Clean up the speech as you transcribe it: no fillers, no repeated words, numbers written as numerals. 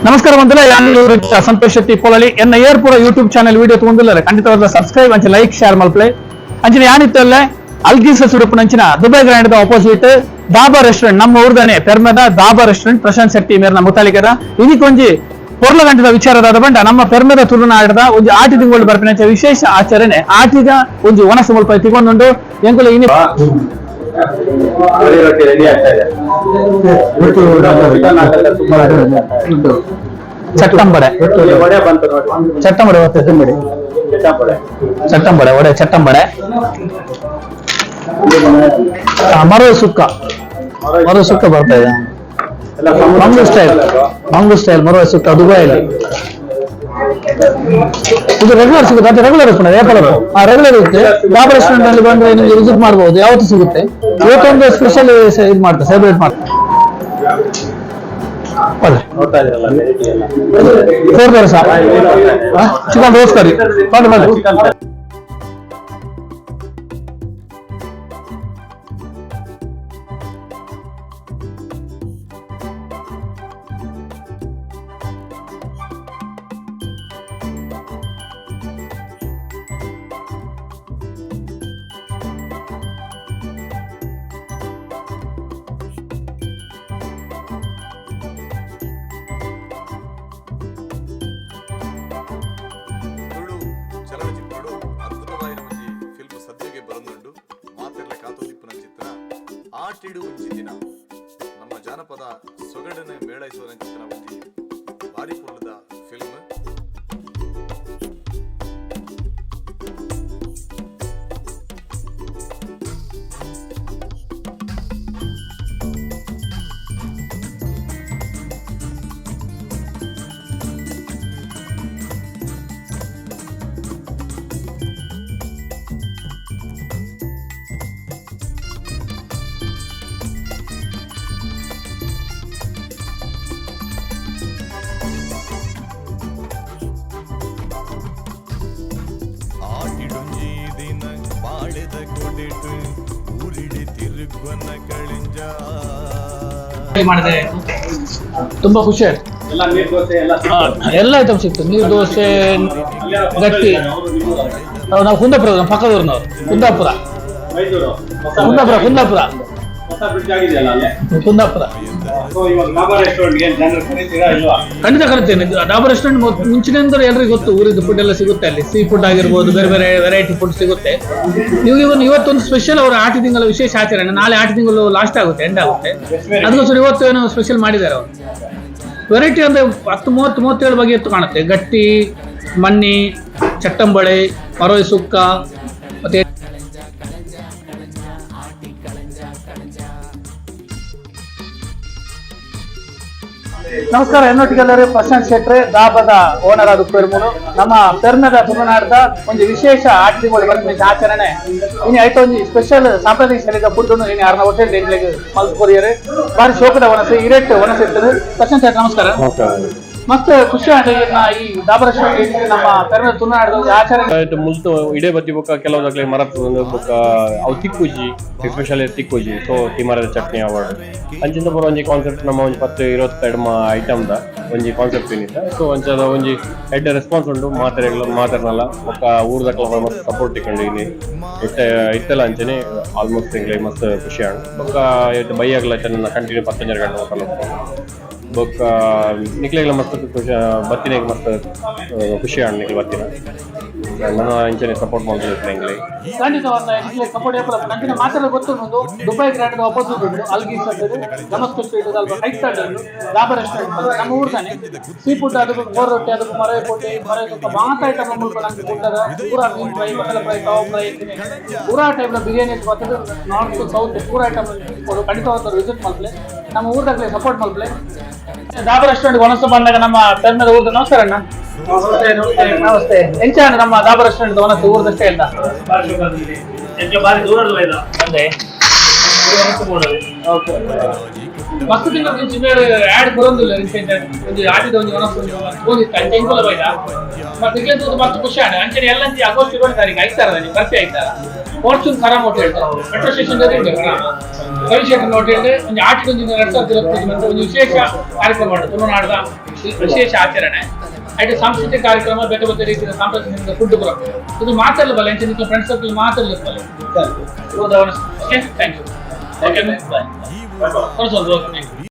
ನಮಸ್ಕಾರ ಬಂಧುಗಳೇ, ನಾನು ಸಂತೋಷ್ ಶೆಟ್ಟಿ ಪೊಲಳಿ. ಎನ್ನ ಏರ್ಪುರ YouTube channel video ತಗೊಂಡಿಲ್ಲ, ಖಂಡಿತವಾದ ಸಬ್ಸ್ಕ್ರೈಬ್ ಅಂಚೆ ಲೈಕ್ ಶೇರ್ ಮಲ್ಪಲೆ. ಅಂಚಿನ ಯಾನಿತ್ತಲ್ಲೇ ಅಲ್ಗೀಸ ಸುಡುಪು ನಂಚಿನ Dubai grand opposite dhaba restaurant, ನಮ್ಮ ಊರ್ದನೆ ಪೆರ್ಮೆದ ದಾಬಾ ರೆಸ್ಟೋರೆಂಟ್, ಪ್ರಶಾಂತ್ ಶೆಟ್ಟಿ ಮೇರ್ನ ಮುತಾಲಿಕರ. ಇದಕ್ಕೊಂಜಿ ಪೊರ್ಲ ಗಂಟದ ವಿಚಾರದಾದ ಬಂಡ ನಮ್ಮ ಪೆರ್ಮೆದ ತುಳುನಾಡದ ಒಂಜಿ ಆಟಿ ತಿಂಗಳು ಬರ್ಪಿನ ವಿಶೇಷ ಆಚರಣೆ ಆಟಿದ ಒಂಜಿ ಒಣಸು ಮುಲ್ಪ ತಿಗೊಂಡುಂಡು ಎಂಕುಲು ಇನಿ ಕೋಳಿ ರೊಟ್ಟಿ ರೆಡಿ ಆಗ್ತಾ ಇದೆ. ಚಿಕನ್ ಹಾಕಿದ್ರೆ ತುಂಬಾ ಚಟ್ಟಂಬಡೆ. ಇಲ್ಲಿ ವಡೆ ಬಂತು ನೋಡಿ. ಚಟ್ಟಂಬಡೆ ಗೊತ್ತಾ? ಚಟ್ಟಂಬಡೆ. ಚಟ್ಟಂಬಡೆ, ವಡೆ, ಚಟ್ಟಂಬಡೆ. ಮರೋ ಸುಕ್ಕ, ಮರೋ ಸುಕ್ಕ ಬರ್ತಾ ಇದೆ. ಎಲ್ಲ ಸಮುದ್ರ ಮಂಗ್ಳೂರ್ ಸ್ಟೈಲ್, ಮಂಗ್ಳೂರ್ ಸ್ಟೈಲ್ ಮರೋ ಸುಕ್ಕ ದುಬೈ. ಇದು ರೆಗ್ಯುಲರ್ ಸಿಗುತ್ತೆ, ಅದು ರೆಗ್ಯುಲರ್ ಇರ್ತದೆ. ಏಪಲ್ ರೆಗ್ಯುಲರ್ ಇರುತ್ತೆ. ಡಾಬಾ ರೆಸ್ಟೋರೆಂಟ್ ಅಲ್ಲಿ ಬಂದ್ರೆ ನಿಮಗೆ ವಿಸಿಟ್ ಮಾಡಬಹುದು, ಯಾವತ್ತು ಸಿಗುತ್ತೆ. ಇವತ್ತೊಂದು ಸ್ಪೆಷಲ್ ಇದು ಮಾಡ್ತಾರೆ, ಸೆಲೆಬ್ರೇಟ್ ಮಾಡ್ತಾರೆ. ಒಳ್ಳೆ ನೋಡ್ತಾ ಇದ್ರಲ್ಲ ವೆರೈಟಿ ಎಲ್ಲ. ಫೋರ್ ದೋಸೆ, ಚಿಕನ್ ರೋಸ್ ಕರಿ ಬನ್ನಿ ಬನ್ನಿ. ಚಿಕನ್. ತುಳು ಚಲನಚಿತ್ರಡು ಅದ್ಭುತವಾಯಿನ ಒಂಜಿ ಫಿಲ್ಮ್ ಸದ್ಯಗೆ ಬರೊಂದುಂಡು. ಮಾತೆರ್ಲ ಕಾತೊಂದಿಪ್ಪುನ ಚಿತ್ರ ಆಟಿಡು ಒಂಜಿ ದಿನ. ನಮ್ಮ ಜಾನಪದ ಸೊಗಡನೆ ಮೇಳೈಸುವ ಚಿತ್ರ, ಒಂಜಿ ಬಾರಿ ಪೊರ್ಲುದ ಫಿಲ್ಮ್. ಆಟಿಡೊಂಜಿ ದಿನ ಬಾಳೆದ ಕೊಡಿಟ್ ಊರಿಡಿ ತಿರುಗುವನ ಕಳಿಂಜ. ಮಾಡಿದೆ, ತುಂಬಾ ಖುಷಿ ಆಯ್ತು. ಎಲ್ಲ ನೀರ್ ದೋಸೆ ಎಲ್ಲ. ಎಲ್ಲ ಐಟಮ್ ಸಿಕ್ತು, ನೀರು ದೋಸೆ, ಗಟ್ಟಿ. ನಾವು ಕುಂದಾಪುರ, ನಮ್ಮ ಪಕ್ಕದೂರಿನವರು, ಕುಂದಾಪುರ. ಮೈಸೂರು ಹೊಸ ಕುಂದಾಪುರ, ಕುಂದಾಪುರ. ಹೊಸ ಬ್ರಿಡ್ಜ್ ಆಗಿದೆಯಲ್ಲ ಅಲ್ಲೇ. ಕುಂದಾಪುರ. ಸೊ ಇವಾಗ ಡಾಬಾ ರೆಸ್ಟೋರೆಂಟ್ಗೆ ಜನರು ಕರೀತೀರಾ ಇಲ್ವಾ? ಖಂಡಿತ ಕರಿತೇನೆ. ಡಾಬಾ ರೆಸ್ಟೋರೆಂಟ್ ಮುಂಚಿನಿಂದಲೂ ಎಲ್ರಿಗೂ ಗೊತ್ತು, ಊರಿದ್ದು ಫುಡ್ ಎಲ್ಲ ಸಿಗುತ್ತೆ ಅಲ್ಲಿ. ಸೀ ಫುಡ್ ಆಗಿರ್ಬೋದು, ಬೇರೆ ಬೇರೆ ವೆರೈಟಿ ಫುಡ್ ಸಿಗುತ್ತೆ. ನೀವು ಇವನ್ ಇವತ್ತೊಂದು ಸ್ಪೆಷಲ್ ಅವರ ಆಟಿ ತಿಂಗಳ ವಿಶೇಷ ಆಚರಣೆ. ನಾಳೆ ಆಟಿ ತಿಂಗಳು ಲಾಸ್ಟ್ ಆಗುತ್ತೆ, ಎಂಡ್ ಆಗುತ್ತೆ. ಅದಕ್ಕೋಸ್ಕರ ಇವತ್ತು ಏನೋ ಸ್ಪೆಷಲ್ ಮಾಡಿದ್ದಾರೆ ಅವರು. ವೆರೈಟಿ ಅಂದ್ರೆ 10, 30, 37 ಬಗೆ ಎತ್ತು ಕಾಣುತ್ತೆ. ಗಟ್ಟಿ, ಮಣ್ಣಿ, ಚಟ್ಟಂಬಳೆ, ಮರೋಯಿ ಸುಕ್ಕ ಮತ್ತೆ. ನಮಸ್ಕಾರ ಎನ್ನೊಟ್ಟಿಗೆಲ್ಲರೂ, ಪ್ರಶಾಂತ್ ಶೆಟ್ರೆ, ದಾಬದ ಓನರ್ ಆದ ಪೆರ್ಮೂರು. ನಮ್ಮ ಪೆರ್ಮೆದ ತುಳುನಾಡದ ಒಂದು ವಿಶೇಷ ಆಟಿ ತಿಂಗಳು ಬರ್ಪಿನ ಆಚರಣೆ ಇನಿ. ಐತ ಒಂಜಿ ಸ್ಪೆಷಲ್ ಸಾಂಪ್ರದಾಯಿಕ ಶೈಲಿದ ಫುಡ್ ಇನಿ ಅರ್ನ ಹೋಟೆಲ್ ಎಂಕ್ಲೆಗ್ ಮಲ್ತ್ ಕೊರಿಯರ್. ಬಾರಿ ಶೋಕದ ವನಸು, ಇರೆಟ್ ವನಸು ಇರ್ತದೆ. ಪ್ರಶಾಂತ್ ಶೆಟ್ರೆ, ನಮಸ್ಕಾರ. ಮಸ್ತ್ ಖುಷಿ ಆಗಿದೆ ಇರ್ನ ಈ ಡಾಬಾ ರೆಸ್ಟೋರೆಂಟ್ ನಮ್ಮ ಪೆರ್ಮೆದ ತುಳುನಾಡದ ಒಂದು ಆಚರಣೆ. ಆಯ್ತು, ಮುಲ್ತು ಇಡೇ ಬತ್ತಿ ಬೊಕ್ಕ ಕೆಲವು ಮರತ್ ಬೊಕ್ಕ ಅವು ತಿಕ್ಕುಜಿ, ಎಸ್ಪೆಷಲಿ ತಿಕ್ಕುಜಿ. ಸೊ ತಿಮರದ ಚಟ್ನಿ ಅವಾರ್ಡ್ ಅಂಚಿಂದ ಪೂರ ಒಂಜಿ ಕಾನ್ಸೆಪ್ಟ್, ನಮ್ಮ ಒಂಜಿ 10 20 ಐಟಮ್ ದ ಒಂಜಿ ಕಾನ್ಸೆಪ್ಟ್ ಏನಿತ್ತ. ಸೊ ಅಂಚದ ಒಂಜಿ ಎಡ್ಡೆ ರೆಸ್ಪಾನ್ಸ್ ಉಂಟು. ಮಾತೆರೆಗ್ಲ ಮಾತೆರ್ನಲ್ಲ ಬೊಕ್ಕ ಊರ್ದಕ್ಲ ಮಸ್ತ್ ಸಪೋರ್ಟ್ ತಿಕ್ಕಂಡು ಇನಿ ಇತ್ತೆ ಇತ್ತೆಲ್ಲ. ಅಂಚನೆ ಆಲ್ಮೋಸ್ಟ್ ಎಂಕ್ಲೆಗ್ ಮಸ್ತ್ ಖುಷಿ ಆಂಡ್. ಬೊಕ್ಕ ಇತ್ತೆ ಬಯ್ಯಾಗ್ಲ ಚೆನ್ನ ಕಂಟಿನ್ಯೂ 10 ಗಂಟೆ ಮುಖ. ಬೊಕ್ಕ ನಿಕ್ಲೆಗ್ಲ ಮಸ್ತ್ ಖುಷಿ ಬತ್ತಿನೆಗ್ ಮಸ್ತ್ ಖುಷಿ ಆಂಡ್. ನಿಕ್ಲೆ ಬತ್ತಿನ ನನ್ನ ಇಂಚನೆ ಸಪೋರ್ಟ್ ಮಲ್ತೊಂದಿಪ್ಪುನ ಎಂಕ್ಲೆಗ್. ಖಂಡಿತವಾದ ಸಪೋರ್ಟ್ ಏಪಲ ನಂಚಿನ ಮಾತೆಲ್ಲ ಗೊತ್ತುಂಡು. Dubai grand opposite ಉಂಟು, ಅಲ್ಗೀಸ್ ಅಂತ ನಮಸ್ಕಾರ ಸ್ಟ್ರೀಟ್ ಅಲ್ಪ ಹೈಟ್ ಉಂಟು ಡಾಬಾ ರೆಸ್ಟೋರೆಂಟ್. ನಮ್ಮ ಊರು ತಾನೆ. ಸೀ ಫುಡ್ ಅದು, ಬೋರ್ ರೊಟ್ಟಿ, ಅದಕ್ಕೆ ಮರೆ ಪೊಟ್ಟಿ, ಮರೆ ಸುಕ್ಕ ಮಾತ ಐಟಮ್ ಮುಲ್ಪ ನಮ್ಗೆ ಫುಡ್. ಪೂರಾ ಮೀನ್ ಫ್ರೈ, ಮಸಾಲೆ ಫ್ರೈ, ತವಾ ಫ್ರೈ, ಪೂರಾ ಟೈಪ್ ಬಿರಿಯಾನಿ ಬರ್ತದೆ. ನಾರ್ತ್, ಸೌತ್ ಪೂರಾ ಐಟಮ್. ಖಂಡಿತವಾದ ವಿಸಿಟ್ ಮಲ್ಪಲೆ, ನಮ್ಮ ಊರ್ದಾಗಲೇ ಸಪೋರ್ಟ್ ಮಲ್ಪಲೆ. ಡಾಬಾ ರೆಸ್ಟೋರೆಂಟ್ ಒಣಸು ಬಂದಾಗ ನಮ್ಮ ಪೆರ್ಮೆದ ಊರ್ದ. ನಮಸ್ಕಾರ ಅಣ್ಣ. ನಮಸ್ತೆ. ಎಂಚ ಅಣ್ಣ ನಮ್ಮ ಡಾಬಾ ರೆಸ್ಟೋರೆಂಟ್ ಒಣಸು ಊರ್ದಷ್ಟೇ ಇಲ್ಲ? ಬಾರಿ ದೂರದ ಅಂದೆ. ಓಕೆ. ಮಸ್ತ್ ತಿಂಗಳು ಮುಂಚೆ ಬೇರೆ ಆ್ಯಡ್ ಬರೋದಿಲ್ಲ. ಒಂಜಿ ಆಟಿದ ಒಂಜಿ ಒಣಸು ಒಂಜಿ ಹೋಗಿತ್ತು ಅಂಚೆ ಇಂಕೊಲ ಬೈದ ಮತ್ತೆ ಇಲ್ಲೇ ತೂದು ಮಸ್ತ್ ಖುಷಿ ಆಂಡ್. ಅಂಚನೆ ಎಲ್ಲಂಚಿ ಆಗಸ್ಟ್ 20 ತಾರೀಕು ಐತಾರ ಬರ್ತಿ ಐತಾರ ಫಾರ್ಚೂನ್ ಕರಾಮ್ hotel, metro station ಇದೆ. ಕರಾಮ ರವಿಶೇಖರ್ ಹೋಟೆಲ್ ಒಂಜಿ ಆಟಿದ ಒಂಜಿ 2025 ಮತ್ತೆ ಒಂಜಿ ವಿಶೇಷ ಕಾರ್ಯಕ್ರಮ ಉಂಟು. ತುಳುನಾಡದ ವಿಶೇಷ ಆಚರಣೆ. ಐಟ್ ಸಾಂಸ್ಕೃತಿಕ ಕಾರ್ಯಕ್ರಮ, ಬೇತೆ ಬೇತೆ ರೀತಿಯ ಸಾಂಪ್ರದಾಯಿಕ ಫುಡ್ ಪೂರ. ಇದು ಮಾತೆರ್ಲ ಬಲೆ, ಅಂಚನೆ ಫ್ರೆಂಡ್ಸ್ ಸರ್ಕಲ್ ಮಾತೆರ್ಲ ಬಲೆ. Okay, thank you. Okay, bye. Okay.